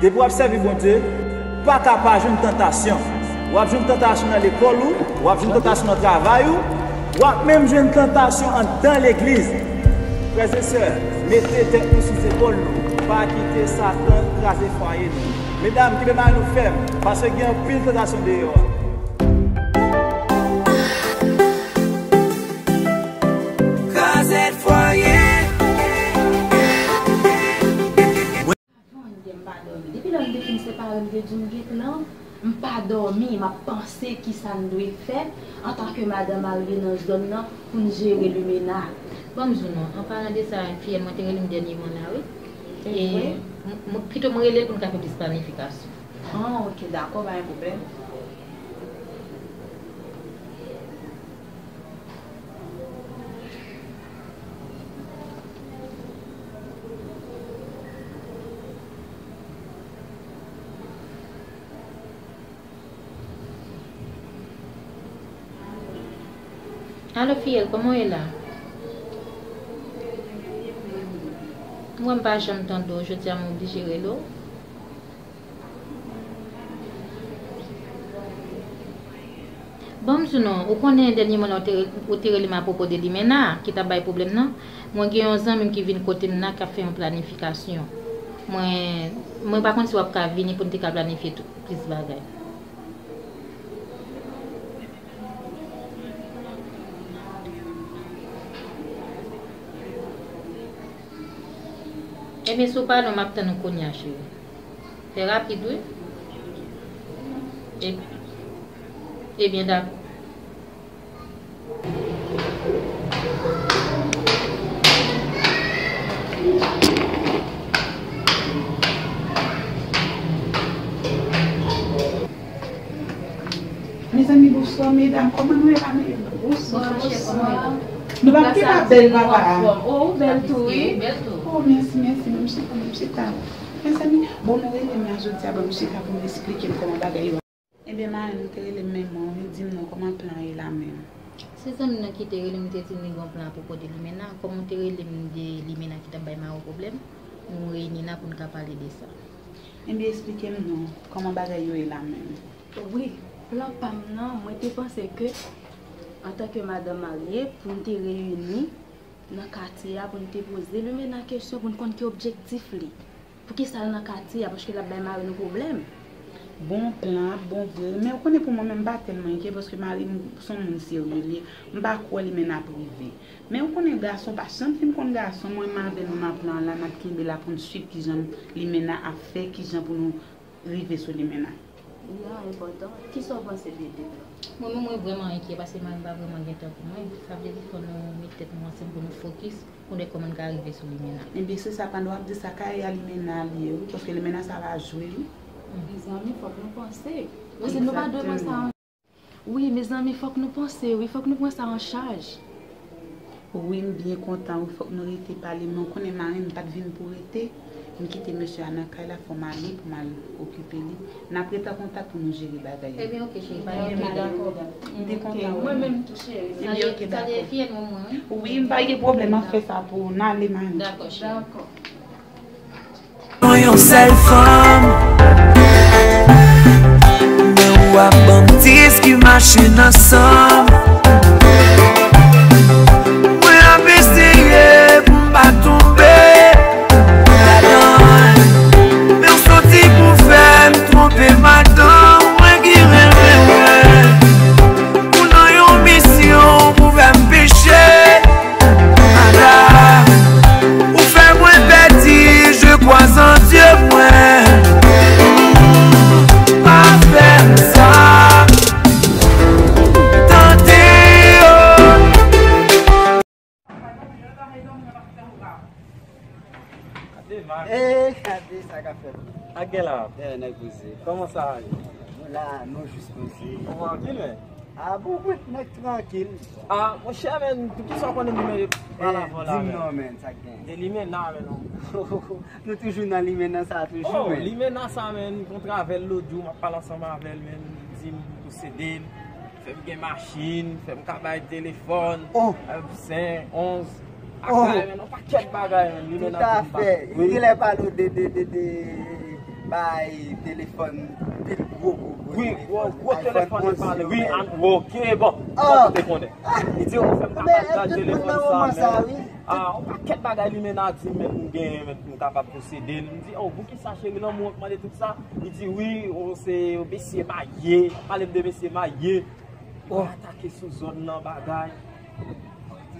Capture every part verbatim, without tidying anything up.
Depi w ap sèvi Bondye, ou pa ka pa jwenn tantasyon. W ap jwenn tantasyon nan lekòl ou, w ap jwenn tantasyon nan travay ou, w ap menm jwenn tantasyon anndan legliz. Frè e sè, mete tèt nou sou zepòl nou. Pa kite Satan kraze fwaye nou. Medam, kenbe mari nou fèm, paske gen anpil tantasyon deyò a. Kraze fwaye. Bondye, m pa dòmi. Depi lè nou te fin separe, m te di w m gen plan. M pa dòmi, m ap panse kisa n dwe fè antanke madan marye nan zòn nan pou n jere limena. Ban m di w non, an palan de sa, fiyèl mwen te rele m dènyèman la, wi. E m, m, pito m rele l pou n ka fè plis planifikasyon. Ah, ok, dakò, pa gen pwoblèm. Alo, fiyèl, kòman w ye la? Mwen, m pa janm tande w, jodi a m oblije rele w. Ban m di w non, ou konnen dènyèman la ou te, ou te rele m apwopo de limena ki t ap bay pwoblèm nan. Mwen gen yon zanmi m ki vin kote m nan k ap fè yon planifikasyon. Mwen, mwen pa konn si w ap ka vini pou n te ka planifye tout, plis bagay. Ebyen, si w pa non, m ap tann ou kounye a, cheri. Fè rapid, wi. E, ebyen, dakò. Mezanmi, bonswa, medam. Kòman nou ye la, medam? Bonswa, bonswa. Nou pa pita bèl, papa. Oh, ou bèl tou, wi. Bèl tou. Oh, mèsi, mèsi. Ban m chita, ban m chita. Mezanmi, bon, nou rele m la jodi a, ban m chita pou m esplike m kòman bagay yo. Ebyen, mari m te rele m menm mwen, li di m non, kòman plan ye la menm? Se zanmi m nan ki te rele m, li te di m li gen yon plan apwopo de limena. Kòm ou te rele m de limena ki t ap bay mari w pwoblèm, nou reyini la pou n ka pale de sa. Ebyen, esplike m non, kòman bagay yo ye la menm? Wi, plan pa m nan, mwen te panse ke, antanke madanm marye, pou n te reyini nan katye a, pou n te poze limena kesyon, pou n konn ki objektif li. Poukisa l nan katye a? Paske l ap bay mari nou pwoblèm. Bon plan, bon vre. Men ou konnen pou mwen menm, m pa tèlman enkyè paske mari m se yon moun serye li ye. M pa kwè limena ap rive. Men ou konnen gason pa janm fin konn gason. Mwen menm avè l, m nan plan an la, n ap kenbe la pou n swiv kijan limena ap fè, kijan pou nou rive sou limena. Li a enpòtan. Kisa w panse de de plan? Mwen menm, mwen vrèman enkyè paske mari m pa vrèman gen tan pou mwen. Sa vle di fò nou met tèt nou ansanm pou nou fokis pou n wè kòman n ka rive sou limena. Ebyen, se sa, pandan w ap di sa, kay a limena li ye, wi, paske limena sa va jwe, wi. Mezanmi, fòk nou panse. Paske nou pa dwe pran sa an. Wi, mezanmi, fòk nou panse, wi, fòk nou pran sa an chaj. Wi, m byen kontan, wi, fòk nou rete pale, men w konnen mari m pa t vin pou rete. M kite mesye a nan kay la, fò m ale pou m al okipe li. N ap rete an kontak pou nou jere bagay yo. Ebyen, oke, cheri, pa gen pwoblèm. M te kontan, wi. Mwen menm tou, cheri. Ebyen, oke, dakò. Salye fiyèl mwen, mwen, wi. Wi, m pa gen pwoblèm, m ap fè sa pou ou. N ale, mari. Dakò, cheri. Dakò. Yon sèl fanm, men w ap ban m dis ki mache nan san m. Mwen ap eseye pou m pa tonbe ladan l. Men w soti pou fè m twonpe madanm mwen ki renmen mwen. Ou nan yon misyon pou fè m peche. Ada, ou fè mwen pèdi, je crois en Dieu mwen. Pa fè m sa. Tande yo. Gade vag. Ey, gade sa k ap fèt. Ak gen la. Dèyè nèg poze. Kòman sa a ye? Nou la, nou jis poze. Ou trankil, men? A bon, mwen nèg trankil. A, monchè, men, poukisa w konnen m renmen pale avè w la, men? Di m non, men, sa k gen? De limena, men, non. Nou toujou nan limena sa, toujou, men. Oh, limena sa, men, m kontre avè l lòt jou, m ap pale ansanm avè l, men, li di m posede l. Fè m gen machin, fè m ka bay telefòn, oh, F senk, onz, oh, ak men yon pakèt bagay, men, li menm. Toutafè. Wi. Li genlè pale w de, de, de, de, bay telefòn, pil gwo, gwo, gwo telefòn. Wi, gwo, gwo telefòn li pale, wi, an, oke, bon, bon, ou te konnen. Li di, ou fè m ta pral gad telefòn sa, men, ah, yon pakèt bagay li menm a di m, men m gen, men m kapab posede l. M di, oh, poukisa cheri lanmou an k mande tout sa? Li di, wi, oh, se mesye marye, pale m de mesye marye. Ou atake sou zòn nan bagay.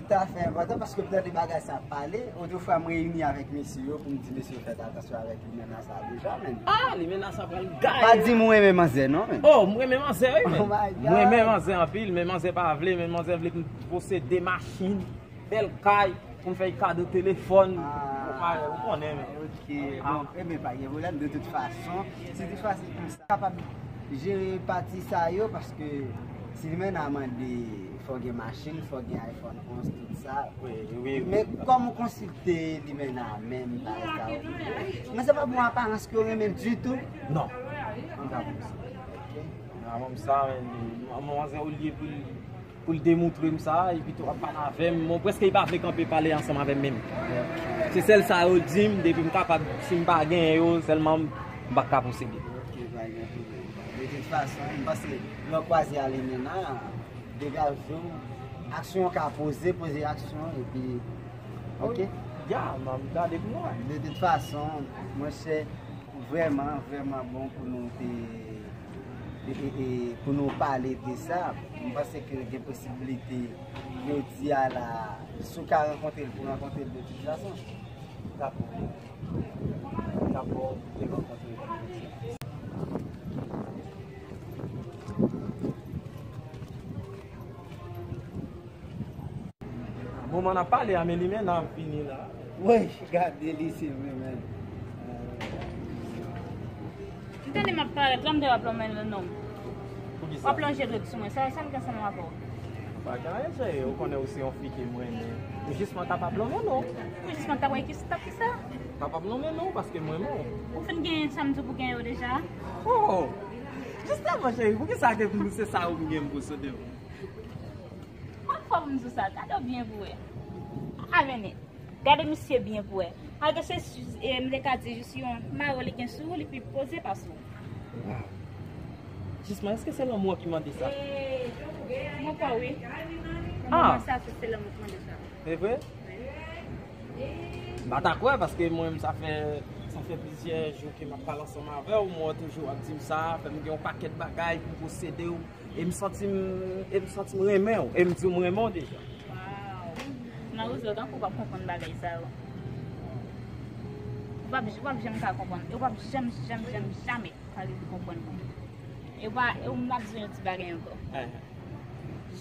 Toutafè enpòtan, paske m tande bagay sa ap pale. Otrefwa, m reyini avèk mesye yo pou m di mesye yo fè atansyon avèk limena sa deja, men. Ah, limena sa pral gaye. Pa di m ou renmen manzè, non, men. Oh, m renmen manzè, wi, men. Oh my God. M renmen manzè anpil, men manzè pa vle, men manzè vle pou m posede machin, bèl kay, pou m fè kado telefòn. Ah, ou konnen, men. Ok, bon, enben, pa gen pwoblèm, de tout fason, si toutfwa se konsa, kapab jere pati sa yo, paske si limena mande, fò gen machin, fò gen iPhone onz, tout sa. Wi, wi, wi. Men kòm ou konsilte limena menm, bagay sa yo, men se pa bon aparans ke w renmen ditou. Non. M pa konn sa. Ok. M pa konn sa, men, manzè olye pou l pou l demontre m sa, epi tou ap pale avè m. Bon, prèske li pa vle kanpe pale ansanm avè m menm. Se sèl sa yo di m, depi m kapab, si m pa genyen yo, sèlman m pa ka posede. Ok, pa gen pwoblèm. De tout fason, m panse lè w kwaze a limena, degaje w, aksyon ka poze, poze aksyon, epi, ok? Ya, m ap gade pou mwen. De tout fason, monchè, vrèman, vrèman bon pou nou te, e, e, e, pou nou pale de sa. M panse ke gen posiblite jodi a la, si w ka rankontre l, pou rankontre l de tout fason. Dakò. Dakò, pou te rankontre l. Moman n ap pale a, men limena ap vini la. Woy, gade li, se vre, men. M tande m ap parèt la, m te w ap lonmen l non. Poukisa? W ap lonje dwèt sou mwen, sa, sa m gen ansanm avè w? Pa gen anyen, cheri, ou konnen ou se yon fi ke m renmen. Ou jis mwen kapab lonmen non. Ou jis mwen kapab, ki, kisa? Kapab lonmen non, paske m renmen w. Ou fin genyen sa m di w pou genyen yo deja? Oh! Jisteman, cheri, poukisa ke pou se sa ou gen pou posede w? Kòm fò pou m di w sa, gade w byen pou wè. Avè nèt. Gade misye byen pou wè. Malgre se, e, m te ka di jis yon mayo li gen sou ou, li pi poze pase w. Wow. Jisman, èske se lanmou an ki mande sa? E, mwen kwè wi. Ah! Nan moman sa, se, se lanmou ki mande sa. Se vre? M pa ta kwè, paske mwen menm, sa fè, sa fè plizyè jou ke m ap pale ansanm avè w, mwen toujou ap di m sa, fè m gen yon pakèt bagay pou m posede w. E m santi m, e m santi m renmen w. E m di w m renmen w deja. Waw. Mawozo, tankou w p ap konprann bagay sa yo. W p ap, w p ap janm ka konprann. E w p ap janm, janm, janm, jamè ka rive konprann mwen. E w pa, e w m ap di w yon ti bagay ankò. Eh.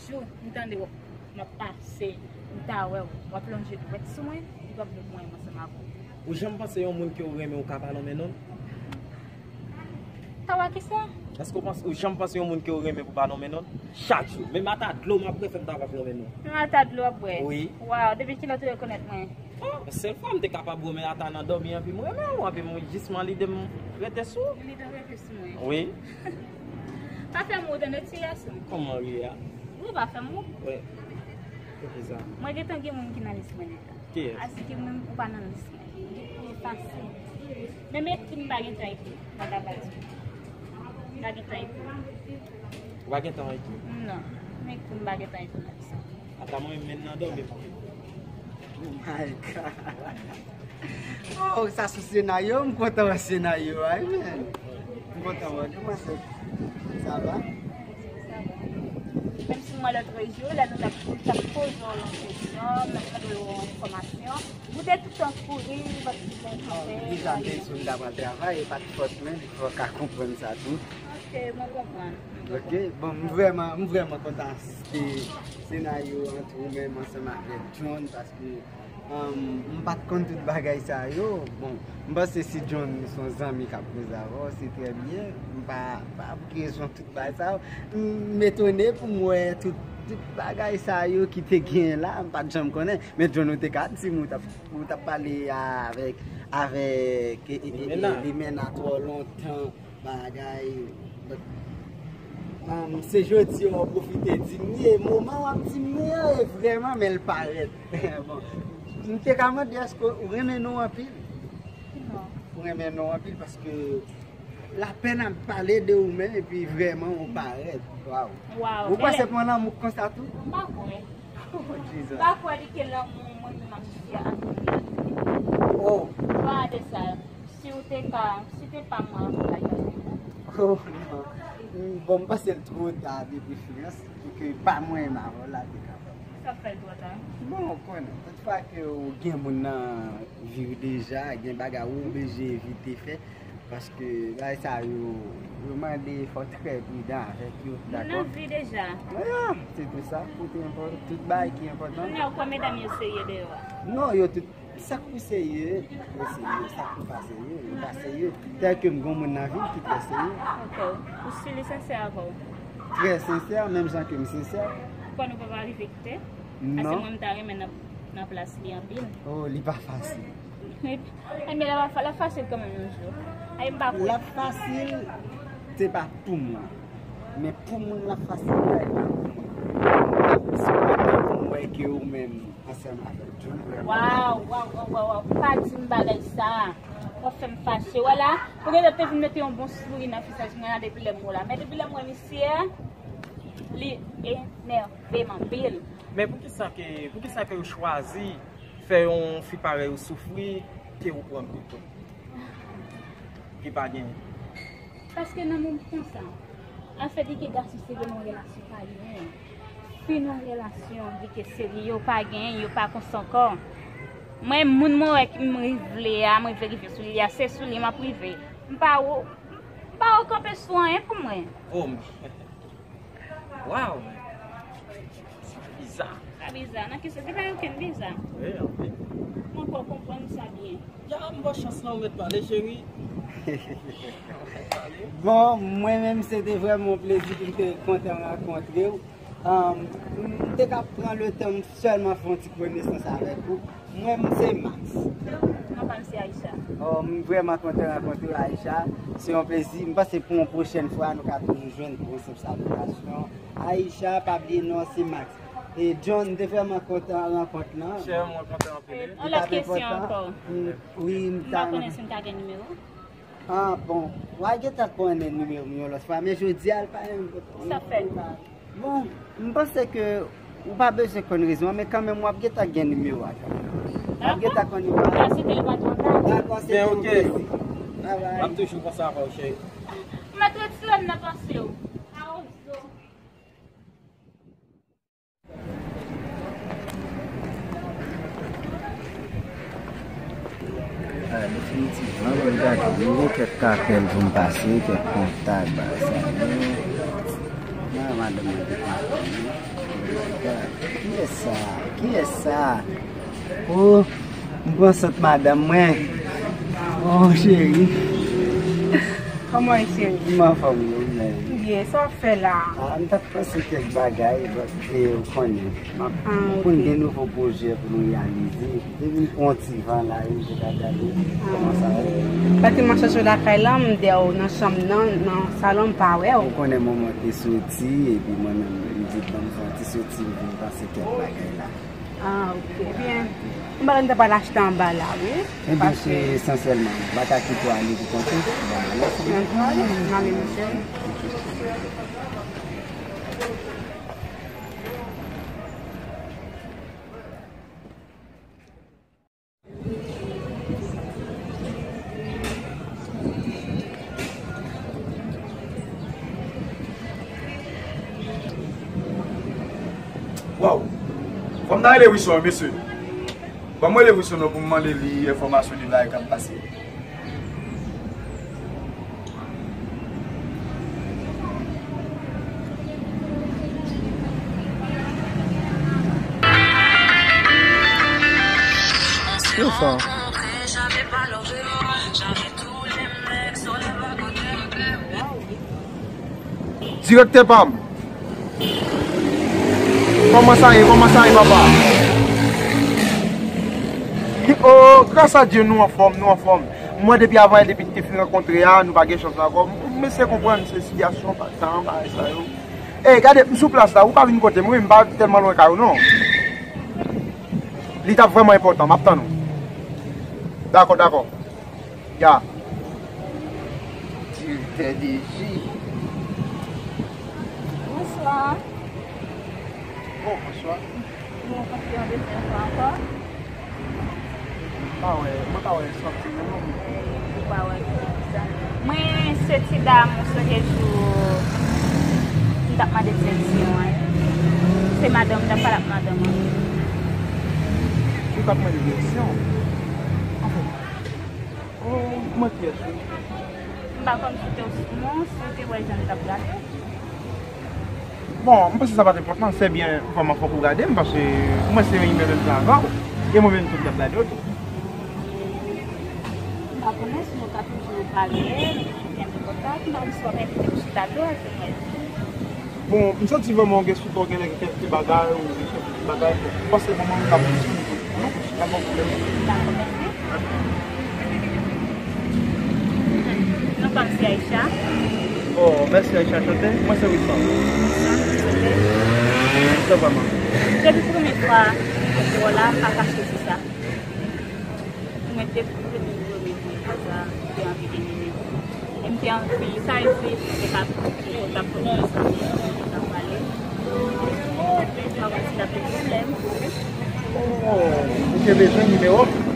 Jou m tande w, m ap pase, m ta wè w, w ap lonje dwèt sou mwen, li p ap bon pou mwen ansanm avè w. Ou janm panse yon moun ke w renmen ou ka pa lonmen non l? Ta wè kisa? Èske w panse, ou janm panse yon moun ke w renmen pou pa lonmen non l? Chak jou. Menm ata dlo m ap bwè fè m ta p ap lonmen non l. Menm ata dlo w ap bwè? Wi. Waw, depi kilè w te rekonèt mwen? Oh, sèl fwa m te kapab wè w, men ata nan dòmi, anpi m renmen w, anpi m jisman lide m rete sou ou. Lide w rete sou mwen. Wi. Pa fè m wo tande ti gason. Kòman w ye a? Wi, pa fè m wo. Wi. Poukisa? Mwen gentan gen moun ki nan lis mwen deja. Kiyès? Asike mwen, ou pa nan lis mwen. Li efase. Menm ekri m pa gentan ekri. Mwen ta pral di. M pa gentan ekri. Ou pa gentan ekri? Non. M ekri, m pa gentan ekri nan lis mwen. Ata mwen menm nan dòmi m ap ekri. Oh my God. Oh, sa sou senaryo, m kontan wè senaryo a, wi, men. M kontan wè, kòman se? Sa va? Menm si mwen lòt rejyon, lè nou t ap, t ap poze w yon kesyon, m ap mande w yon enfòmasyon, ou te toutan kouri, ou pa t toutan kanpe. Deja, m te di w m ta pral travay, e pa t fòt mwen, fò w ka konprann sa tou. Ok, mwen konprann. Ok, bon, m vrèman, m vrèman kontan asiste senaryo ant ou menm ansanm avèk John, paske Um, m pa t konn tout bagay sa yo. Bon, m panse si John se yon zanmi k ap koze avè w, se trè byen. M pa, pa pou ki rezon tout bagay sa yo. M, m etone pou m wè tout, tout bagay sa yo ki te genyen la, m pa t janm konnen. Men John, ou te ka di m ou t ap, ou t ap pale avèk, avèk, e, e, e, e, Limena twò lontan. Bagay, but, um, se jodi a w pwofite di m li, e moman w ap di m li an, e vrèman, men l parèt. Bon, m te ka mande èske ou renmen non anpil? Non. Ou renmen non anpil paske Lapèn ap pale de ou menm epi vrèman ou parèt. Waw. Waw. Ou panse pou yon lanmou konsa tou? M pa kwè. Oh, Jesus. M pa kwè li ke lanmou mwen menm ak misye a. Oh. Pale de sa. Si w te ka, si te pa mwen, ou ta gade. Oh, non. Mm, bon, m panse l twò ta depi Frans, pou ke pa mwen m avè w la te kapab. Sa fè l twò ta? Bon, ou konnen, tout fwa ke w gen moun nan vi w deja, gen bagay ou oblije evite fè, paske bagay sa yo, yo mande fò w trè pridan avèk yo, dakò? Moun nan vi deja. Ya, se tou sa, pou te enpò-, tout bagay ki enpòtan. Kounye a, ou kwè medam yo serye deyò a? Non, yo tout Sa k pou serye, yo serye. Sa k pou pa serye, yo pa serye. Tèl ke m gon moun nan vi m ki trè serye. Ok. Ou si li sensè avè w? Trè sensè, menm jan ke m sensè. Ou kwè nou pa va rive kite? Paske mwen m ta renmen nan, nan plas li anpil. Oh, li pa fasil. Ebyen, l ap, l ap fasil kanmenm yon jou. Ay, m pa kwè. L ap fasil, se pa pou mwen. Men pou moun l ap fasil la, e pa pou mwen. Se pa pou mwen ke ou menm. Ansanm avèk John, vrèman. Waw, waw, waw, waw, waw. Pa di m bagay sa. W ap fè m fache. Wè la, ou genlè te vin mete yon bon souri nan visaj mwen la depi lè m wè w la. Men depi lè m wè misye a, li enève m anpil. Men poukisa ke, poukisa ke ou chwazi fè yon fi parèy ou soufri ke ou pran pito? Ki pa genyen. Paske nan moman konsa, afè di ke gason serye nan yon relasyon pa genyen. Fi nan yon relasyon di ke serye yo pa genyen, yo pa konsa ankò. Mwen, moun mwen wè ki m rive a, mwen vle rive sou li a, se sou li m ap rive. M pa wo, m pa wo kanpe sou anyen pou mwen. Oh, m- Waw, men. Sa biza. Sa biza. Nan ki sens? Li pa gen okenn biza. Wi, anpil. Mwen pa konprann sa byen. Ya, m ba w chans la, ou mèt pale, cheri. Bon, mwen menm, se te vrèman yon plezi pou m te kontan rankontre w. Um, m te ka pran le tan m sèlman fè yon ti konesans avèk ou. Mwen, m se Max. Mwen pa m se Aisha. Oh, m vrèman kontan rankontre w, Aisha. Se yon plezi. M panse pou yon pwochèn fwa, nou ka toujou jwenn pou yon senp salutasyon. Aisha, pa bliye non, se Max. E John, m te vrèman kontan rankont lan. Chè, mwen kontan anpil, wi. Yon lòt kesyon ankò. Mm, wi, m ta renmen. M pa konnen si m ka gen nimewo. Ah, bon. W a gentan konnen nimewo m yon lòt fwa, men jodi a, l pa menm. Sa fè? Bon, m panse ke ou pa bezwen konn rezon an, men kanmenm w ap gentan gen nimewo a kanmenm. W ap gentan konn nimewo a. Dakò, se te yon plezi. Bye bye. M ap toujou panse avè w, cheri. M mèt retire m nan panse w. Ah, definitivman, mwen gade, mwen gen kèk kapèl pou m pase, kèk kontak, bagay sa yo. Ah, madanm mwen te kontak mwen. Kiyès sa? Kiyès sa? Oh, m pran sant madanm mwen. Oh, cheri. Kòman w ye, cheri? M anfòm, wi, men. Byen, sa w ap fè la? Ah, m t ap panse kèk bagay, but, e, ou konnen, m ap, ah, ok, pou n gen nouvo pwojè pou nou reyalize. Depi m pran yon ti van la, wi, m te ka gade kòman sa ye. Paske m ap chache w lakay la, m dèyè w nan chanm nan, nan salon, m pa wè w. Ou konnen manman te soti, epi mwen menm, m di, "Ban m fè yon ti soti, m vin panse kèk bagay la." Ah, ok. Byen. M pa konn ta pral achte anba la, wi. Ebyen, se esansyèlman, m pa ka kite w ale pou kont ou. Bon, mèsi. Ann ale, monchè. Waw! Fò m ta rele Wilson wi, mesye. Ban m rele Wilson non pou m mande li enfòmasyon de bagay k ap pase. Yo sa. Direktè pa m. Kòman sa ye? Kòman sa ye, papa? Oh, gras a Dye, nou anfòm, nou anfòm. Mwen, depi avan yè, depi n te fin rankontre a, nou pa gen chans ankò. M eseye konprann se sitiyasyon pa tan, bagay sa yo. Ey, gade, m sou plas la, ou ka vin kote m, wi, m pa tèlman lwen kay ou, non. Li t ap vrèman enpòtan, m ap tann ou. Dakò, dakò. Ya. Filtè de ji. Bonswa. Oh, bonswa. Nou rankontre yon dezyèm fwa ankò. M pa wè, mwen pa wè sòti menm non. Ou pa wè sòti sa. Mwen se ti dam ou sonje jou m t ap mande direksyon an. Se madanm m t ap pale ak madanm an. Ou t ap mande direksyon? Anfen, oh, mwen kiyès wi? M pa konn si w te, non, si w te wè jan m t ap gade w. Bon, m panse sa pa t enpòtan, se byen vrèman fòk ou gade m, paske mwen se yon imen menm jan avè w, e mwen menm tou m t ap gade w tou. M pa konnen si nou ka toujou pale, nou toujou kenbe kontak, m pa konn si w ap envite m chita tou, Alfred. Bon, m santi vrèman w gen sou kè w, genlè gen kèk ti bagay, ou gen kèk ti bagay, bon, m panse vrèman nou ka pran ti moman, non? Pa gen pwoblèm. Dakò, mèsi. Non pa m se Aïcha. Oh, mèsi Aïcha, chante. Mwen se Wilson. Wilson, chante. Sa vrèman. Depi premye fwa m te wè w la, m pa kache di sa. Mwen te premye, premye, premye fwa sa, m te anvi vini. E m te anvi, sa e se, m te ka, m te ka pale. M pa konn si l ap gen pwoblèm. Oh, ou te bezwen nimewo m?